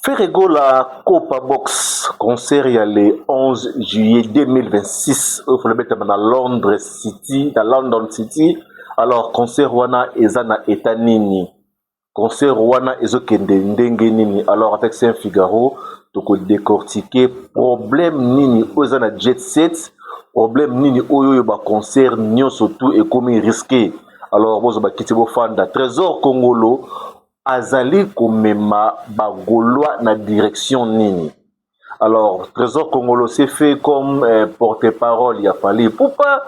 Ferre Gola Copa Box concert ya le 11 juillet 2026 oyo fona betama na Londres City, na London City. Alors concert wana eza na état nini? Concert wana ezokende ndenge nini? Alors avec Saint Figaro toko décortiquer problème nini oyo eza na jet set, problème nini oyo oyo ba concert nyonso tout ekomi risqué. Alors bozwa bakiti bofanda. Trésor Kongolo azali komema ba Gaulois na direction nini? Alors Trésor Kongolo s'est fait comme porte-parole ya Fally Ipupa.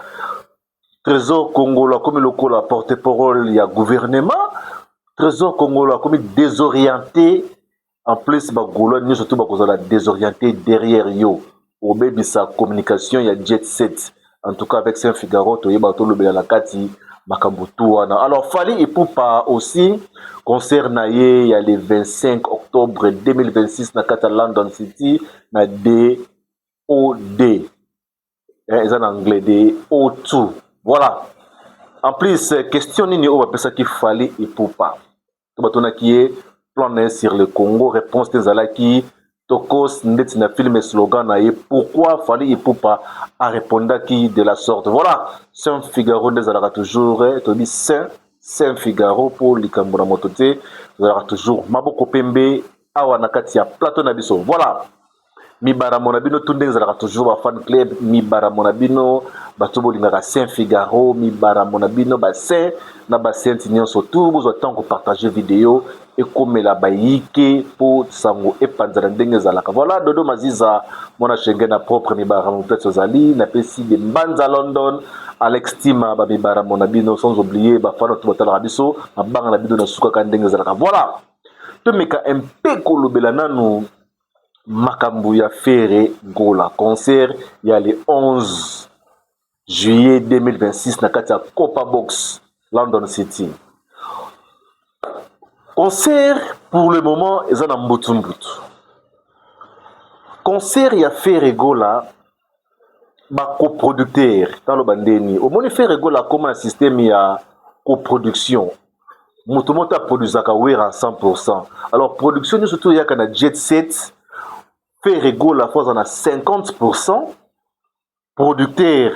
Trésor Kongolo akomi lokola porte-parole ya gouvernement. Trésor Kongolo akomi désorienté. En plus ba Gaulois nyonso to bakozala désorienté derrière yo, obebisa communication ya jet set. En tout cas avec Saint Figaro toyeba tolobela na kati makambo tu wana. Alors Fally Ipupa aussi, concert na ye ya le 25 octobre 2026 na kati ya London City na DOD, eza na anglais de O2. Voilà. En plus, question nini oyo bapesaki Fally Ipupa to batonaki ye plan na ye sur le Congo, réponse te ezalaki tokos ndeti na film slogan na ye. Pourquoi Fally Ipupa arépondaki de la sorte? Voilà, Saint Figaro nde ezalaka toujours, toyebi Saint Figaro mpo likambo na moto te, tozalaka toujours maboko pembe awa na kati ya plateau na biso. Voilà, mibaramo na bino tu ndenge ezalaka toujours, bafan club, mibaramo na bino, bato bolingaka Saint Figaro, mibaramo na bino, basaint na basainte nyonso tu, bozwa ntango kopartage video ekomela bayike mpo sango epanzana ndenge ezalaka. Voilà, Dodo Maziza, mwana Schengen na propre, mibaramo place ozali, napesi de Mbanza London, Alex Tima, bamibaramo na bino, sans oublier bafana to batalaka biso, mabanga na bino na sukaka ndenge ezalaka. Voilà, tomeka mpe kolobela nanu makambo ya Ferre Gola, concert ya le 11 juillet 2026 na kati ya Copa Box, London City. Concert pour le moment eza na mbutu mbutu. Concert ya Ferre Gola, bacoproducteur taloba ndeni omoni Ferre Gola akóma na système ya coproduction. Moto moko aproduisaka Wera 100. Alors production nyonso to eyaka na jet set, Ferre Gola fo aza na 50, producteur,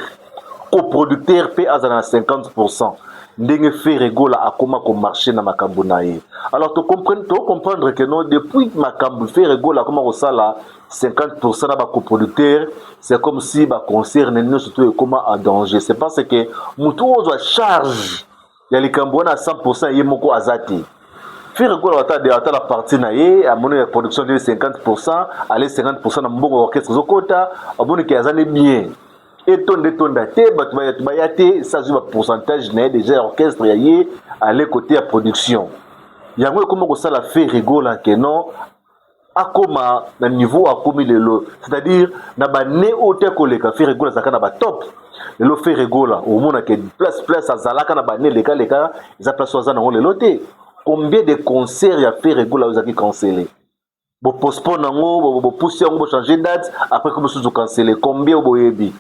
coproducteur mpe azala na 50. Ndenge Ferre Gola akóma komarche na makambo na ye. Alors tocomprendre que non, depuis makambo Ferre Gola akóma kosala 50 na bacoproducteur, c'est comme si baconcert na nyonso to ekóma en danger. C'est parce que motu oyo ozwa charge ya likambo wana 100, ye moko aza te. Ferre Gola ata na partie na ye, amoni ya production nde 50, ale 50 na mbongo orchestre ezokota, amoni ke aza ne bien, etonda etonda te, bato baya te, sa azwi bapourcentage na ye déjà ya orchestre ya ye, ale côté ya production. Yango ekóma kosala Ferre Gola ke non, akóma na niveau akómi lelo, c'est-à-dire na bane oyo te koleka. Ferre Gola azalaka na batop. Lelo Ferre Gola omona ke place azalaka na bane lekaleka eza place oyo aza nango lelo te. Combien de concert ya Ferre Gola oyo ezalaki cancellé, bopostpone yango, bopusi yango, bochange date, après ko mosusu cancellé? Combien oyo boyebi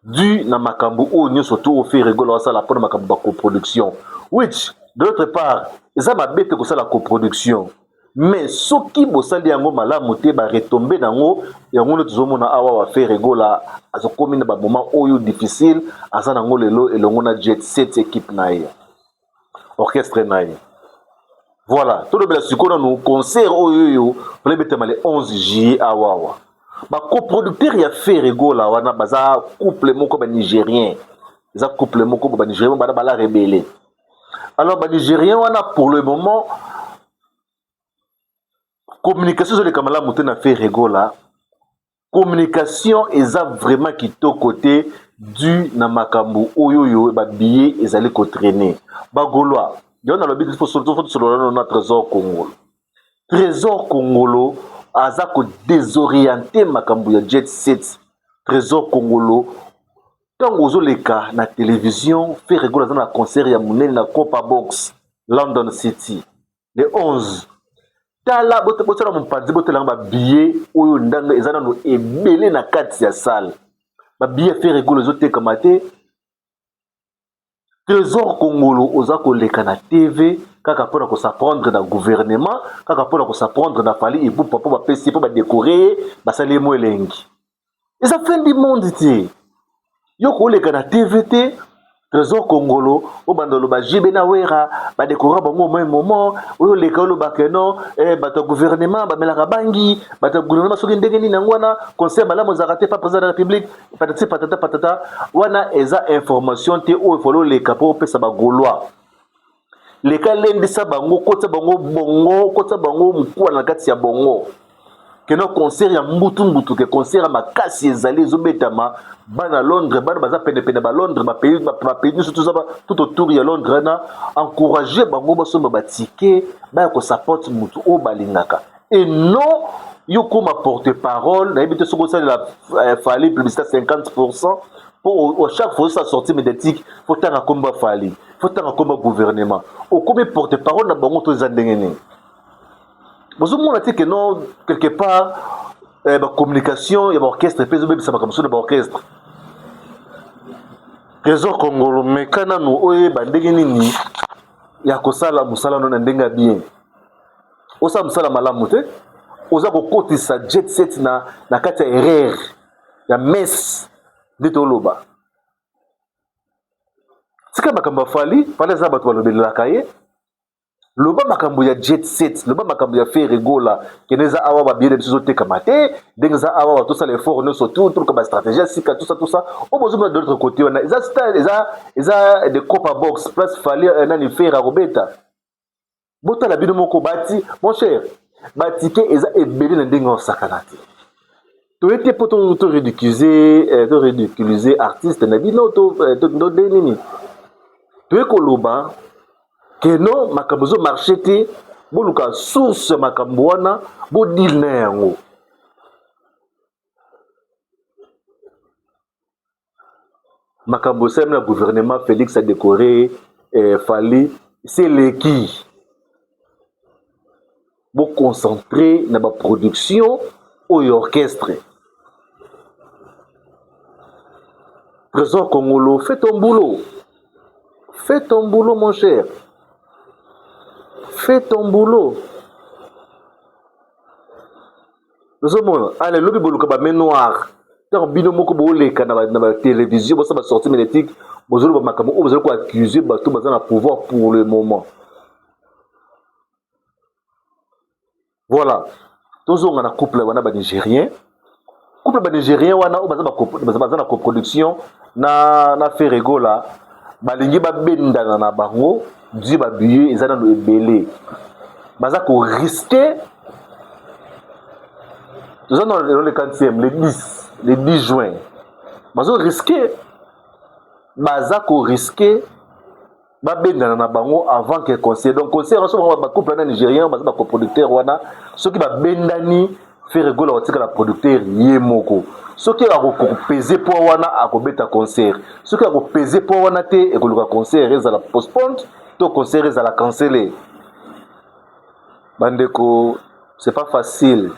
du na makambo oyo nyonso to oyo Ferre Gola asala mpona makambo bacoproduction? Which de l'autre part eza mabe te kosala coproduction, mais soki bosali yango malamu te, baretombe nango yango nde tozomona awa. Wa Ferre Gola azokomi na bamoment oyo difficile aza nango lelo elongo na jet set, équipe na ye, orchestre na ye. Voilà, tolobela sikoyo nanu concert oyo oyo mpona ebetama le 11 juillet awawa. Bacoproducteur ya Ferre Gola wana baza couple moko banigérien, eza couple moko banigérien bana bala rebelle. Alors banigérien wana, pour le moment communication ezoleka malamu te na Ferre Gola. Communication eza vraiment kitoko te du na makambo oyo oyo babillet ezali kotraîner. Bagaulois yo nalobi, fo tosolola nano na Trésor Kongolo. Trésor Kongolo aza kodésoriente makambo ya jet set. Trésor Kongolo, ntango ozoleka na télévision, Ferre Gola aza na concert ya monene na Copa Box, London City, le 11. Tala, botala mopanzi, botalanga babillet oyo ndanga eza nano ebele na kati ya salle. Babillet ya Ferre Gola ezotekama te. Trésor Kongolo oza koleka na TV. Kaka mpona kosaprendre na gouvernement, kaka mpona kosaprendre na Fally Ipupa, mpo bapesi ye, mpo badekore ye, basali ye mo elengi. Eza fin du monde te. Yo koleka na TV te, Trésor Kongolo, obanda oloba JB na Wera, badekora bango au même moment, oyo oleka oloba ke non, eh, bato ya gouvernement bamelaka bangi, bato ya gouvernement soki ndenge nini yango wana, conseil malamu ezalaka te pa président de la République, patati patata patata, wana eza information te oyo falo oleka mpo opesa ba Gaulois. Leka lendisa bango, kotisa bango bongo, kotisa bango mokuwa na kati ya bongo. Keno concert ya mbutu mbutu ke concert ya makasi ezali ezobetama bana Londres, bana baza pene pene ba Londres, ba pays ba pays nyonso toza tout autour ya Londres wana, encourager bango basomba ba ticket baya ko support mutu oyo balingaka et non yo koma porte parole nayebi te soki osalela eh, Fally publicité 50% po chaque fois osa sortie médiatique faut tanga komba Fally, faut tanga komba gouvernement, okomi porte parole na bango to eza ndenge nini? Bozomona te que non, quelque part eh, bacommunication ya baorchestre mpe ezobebisa makambo mosusu na baorchestre. Trésor Kongolo, meka nanu oyeba ndenge nini ya kosala mosala no na ndenge ya bien. Osala mosala malamu te, oza kokotisa jet set na kati ya erreur ya messe nde toloba. Tika makambo ya Fally, Fally aza bato balobelelaka ye. Loba makambo ya jet set, loba makambo ya Ferre Gola, kende eza awa ba billets na biso ezotekama te, ndenge eza awa tosala effort nyonso tout, toluka ba stratégie ya sika, tout ça, tout ça. Oyo bozomona de l'autre côté wana eza style, eza de Copa Box place Fally eh, nani Ferre akobeta. Botala bino moko bati, mon cher, ba ticket eza ebele na ndenge osakana te. Toye te mpo to ridiculiser, eh, to ridiculiser artiste na bino to, eh, to ndenge nini. Toye koloba que non, makambo ezo marcher te, boluka source ya makambo wana, bo deal na yango. Makambo esalemi na gouvernement, Félix a décoré eh, Fally, seleki. Bo concentrer na ba production oyo orchestre. Trésor Kongolo, fais ton boulot. Fais ton boulot, mon cher. Fais ton boulot. Ozomona, ale lobi boluka ba main noire. Ntango bino moko boleka na ba télévision, bosala ba sortie médiatique, bozoloba makambo oyo bozali ko accuser bato baza na pouvoir pour le moment. Voilà. Tozonga na couple wana ba Nigérien. Couple ba Nigérien wana oyo baza na coproduction na Ferre Gola, balingi babendana na bango, dû ba billet eza nano ebele. Baza ko risquer. Toza dans le 4e, le 10, le 10 juin. Bazo risquer, baza ko risquer babendana na bango avant que concert. Donc concert so bango ba couple na Nigérien baza ba coproducteur wana, soki babendani Ferre Gola akotikala producteur ye moko. Soki akopese poids wana akobeta concert, soki akopese poids wana te ekoluka concert ezala postponed to concert ezala cancelé. Bandeko, c'est pas facile.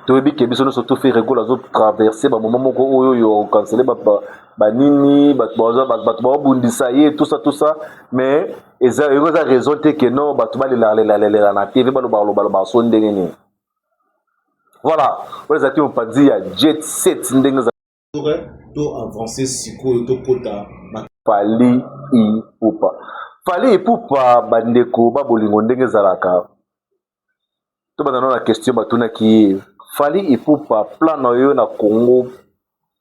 Toyebi ke biso nyonso to Ferre Gola azo traverser ba moment moko oyo oyo canceler ba nini, bato babundisa ye, tout ça, tout ça, mais eza eza raison te ke non bato balela lela lela na TV, baloba loba loba so ndenge nini. Voilà, oyo ezalaki mopanzi ya jet set ndenge eza. To avancer sikoyo tokota Fally Ipupa. Fally Ipupa, bandeko ba bolingo ndenge ezalaka. Tobanda na question batunaki ye. Fally Ipupa, plan na yo na Congo,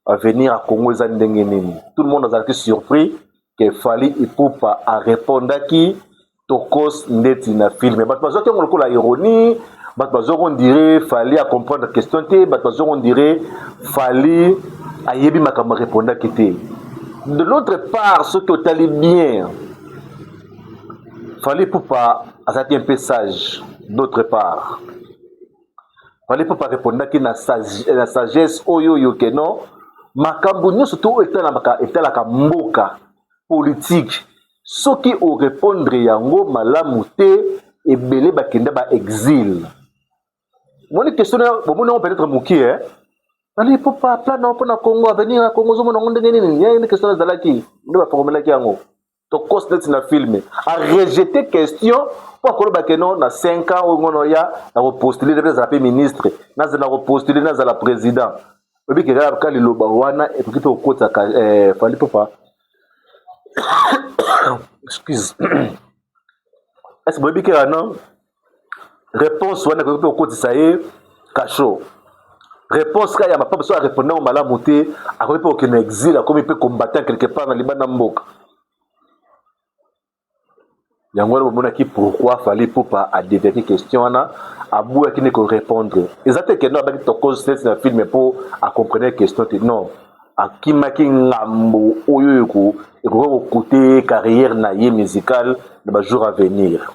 avenir ya Congo eza ndenge nini? Tout le monde azalaki surpris que Fally Ipupa a répondaki tokos ndeti na film. Bato bazwaki yango lokola ironie, bato bazwaki on dirait Fally a comprendre question te, bato bazwaki on dirait Fally ayebi makambo répondaki te. De l'autre part, soki otali bien, Fally Ipupa azalaki un peu sage. D'autre part, Fally Ipupa répondaki na sagesse oyo oyo ke non, makambo nyonso to oyo etalaka mboka politique, soki o répondre yango malamu te, ebele bakenda ba exil. Moni question na bomoni yango peut-être mokie, hein? Fally Ipupa plan na mpona Congo, avenir ya Congo ozomona yango ndenge nini? Ye nde question ezalaki nde baformelaki yango. Tokos neti na film. A rejeter question po akoloba ke non, na 5 ans oyo ngono ya na kopostuler nazala mpe ministre, nazala na kopostuler nazala président. Oyebi ke kaka liloba wana ekoki mpe kokotaka Fally Ipupa, excuse, est ce boyebi ke wana réponse wana ekoki mpe kokotisa ye cachot? Réponse kaka ya mapapa, so arépondre yango malamu te, akoki mpe kokende exil, akomi mpe combattant quelque part na libanda mboka. Yango wana bomonaki pourquoi Fally Ipupa adéviaki question wana, aboyaki nde korépondre. Eza te kendo abaki tokos neti na film mpo acomprendre question te. Non, akimaki ngambo oyo ekoki kocoûter carrière na ye musicale na bajour à venir.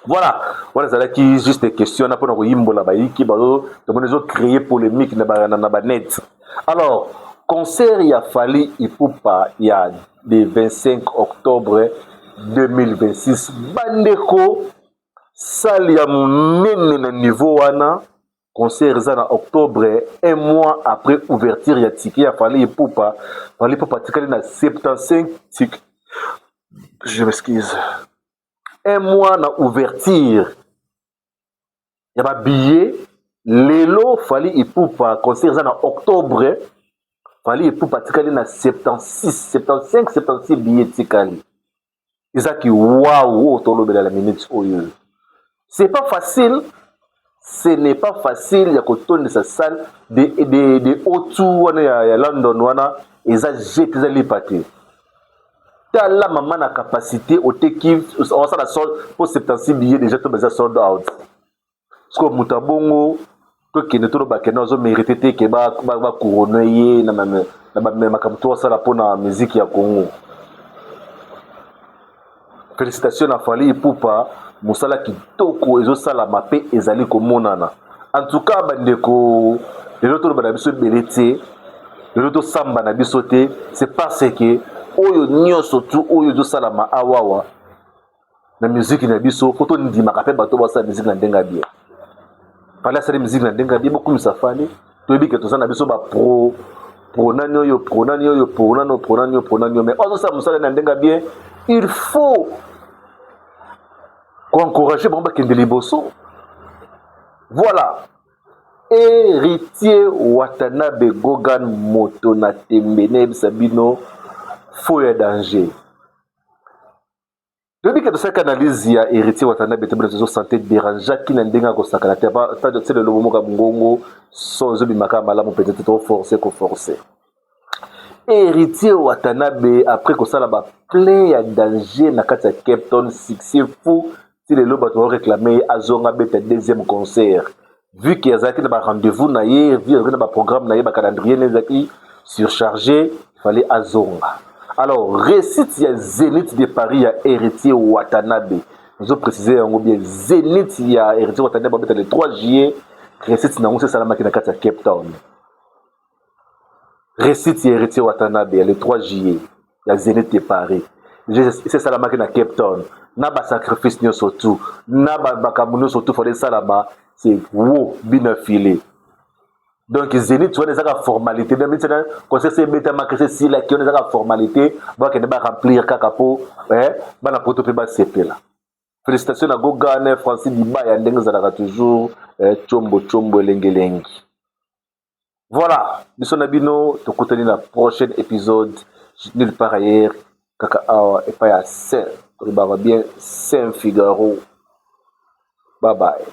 Voilà, wana ezalaki juste question wana mpona koyimbola bayiki bazo tomoni ezocréer polémique na banet. Alors, concert ya Fally Ipupa ya le 25 octobre 2026, bandeko, salle ya monene na niveau wana, concert eza na octobre, un mois après ouverture ya ticket ya Fally Ipupa. Fally Ipupa atikali na 75 ticket, je m'excuse, un mois na ouverture ya babillet. Lelo Fally Ipupa, concert eza na octobre, Fally Ipupa atikali na 76, 75, 76 billet etikali. Ezaki waw, oyo tolobela la minute oyo, c'est pas facile, ce n'est pas facile ya kotondisa salle de O2 wana ya London. Wana eza jete, eza lipa te. Tala mama na capacité, oteki, osala sold mpo 76 billet déjà to baza sold out. Sikoyo moto abongo tokende toloba kende azomérite te ke bacouronne ye na makambo to asala mpona musique ya Congo. Félicitation na Fally Ipupa, mosala kitoko ezosalama mpe ezali komonana. En tout cas, bandeko, lelo toloba na biso ebele te, lelo tosamba na biso te. C'est parce que oyo nyonso tu oyo ezosalama awawa na musique na biso, fo tondimaka mpe bato basala musique na ndenge ya bien. Fally asali musique na ndenge ya bien, bokumisa Fally. Toyebi ke toza na biso bapro pro nani oyo, pro nani oyo, pro nani oyo, pro nani oyo, pro nani oyo, mais oyo azosala mosala na ndenge ya bien, il faut koencourage bango bakende liboso. Voilà, Héritier Watanabe Gogan, moto na tembe, nayebisa bino fo ya danger. Toyebi ke tosalaki analyse ya Héritier Watanabe te, bino santé dérangeaki na ndenge akosakana te. Ata lelo moka mongongo so ezobimaka malamu mpenza te, toforce koforce. Héritier Watanabe, après kosala baplein ya danger na kati ya Cape Town, succès fou, ti lelo bato baréclame ye azonga beta deuxième concert. Vu ke azalaki na barendez-vous na ye, vu azalaki na baprogramme na ye, bacalendrier na ezalaki surchargé, fallait azonga. Alors, réussite ya Zénith de Paris ya Héritier Watanabe, nazo précise yango bien, Zénith ya Héritier Watanabe babeta le 3 juillet, réussite nango esalamaki na kati ya Cape Town. Réussite ya Héritier Watanabe ya le 3 juillet ya Zénith de Paris esalamaki na Cape Town, na basacrifice nyonso tu, na makambo nyonso tu fallait esalama, c'est wo bino file. Donc Zénith wana ezaka formalité, concert se ebetamaka, se esilaki, wana ezaka formalité, bakende baremplir kaka mpo bana poto mpe basepela. Félicitation na Gogane Francis Dibaya, ndenge ezalaka toujours, tshombo tshombo, elengelengi. Voilà, biso na bino tokutani na prochain épisode, nulle part ailleurs, kaka awa epai ya Saint, tolobaka bien, Saint Figaro. Bye bye.